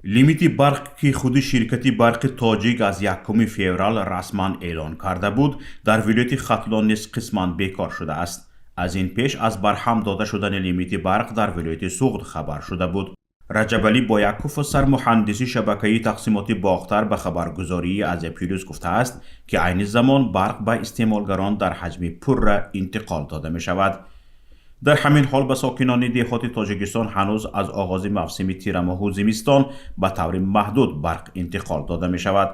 Лимити барқ, ки худи ширкати «Барқи Тоҷик» аз 1 феврал расман эълон карда буд, дар вилояти Хатлон низ қисман бекор шудааст. Аз ин пеш аз барҳам дода шудани лимити барқ дар вилояти Суғд хабар шуда буд. Раҷабалӣ Бояков, сармуҳандиси шабакаи тақсимоти Бохтар, ба хабаргузории «Азия Плюс» гуфтааст, ки айни замон барқ ба истеъмолгарон дар ҳаҷми пурра интиқол дода мешавад. Дар ҳамин ҳол ба сокинони деҳоти Тоҷикистон ҳанӯз аз оғози мавсими тирамоҳу зимистон ба таври маҳдуд барқ интиқол дода мешавад.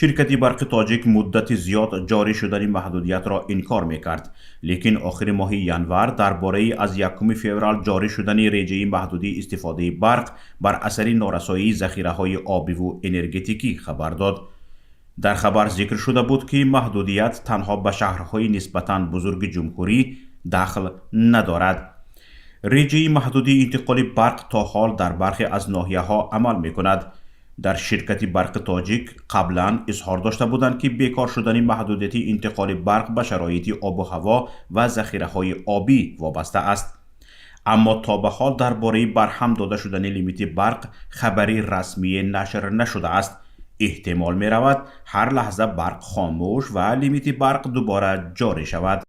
Ширкати «Барқи Тоҷик» муддати зиёд ҷорӣ шудани маҳдудиятро инкор мекард, лекин охири моҳи январ дар бораи аз 1 феврал ҷорӣ шудани реҷаи маҳдудии истифодаи барқ бар асари норасоии захираҳои обиву энергетикӣ хабар дод. Дар хабар зикр шуда буд, ки маҳдудият танҳо ба шаҳрҳои нисбатан бузурги ҷумҳурӣ дахл надорад. Реҷаи маҳдудии интиқоли барқ то ҳол дар бархе аз ноҳияҳо амал мекунад. Дар ширкати «Барқи Тоҷик» қаблан изҳор дошта буданд, ки бекор шудани маҳдудияти интиқоли барқ ба шароити обу ҳаво ва захираҳои обӣ вобаста аст, аммо то ба ҳол дар бораи барҳам дода шудани лимити барқ хабари расмие нашр нашудааст. Эҳтимол меравад, ҳар лаҳза барқ хомӯш ва лимити барқ дубора ҷорӣ шавад.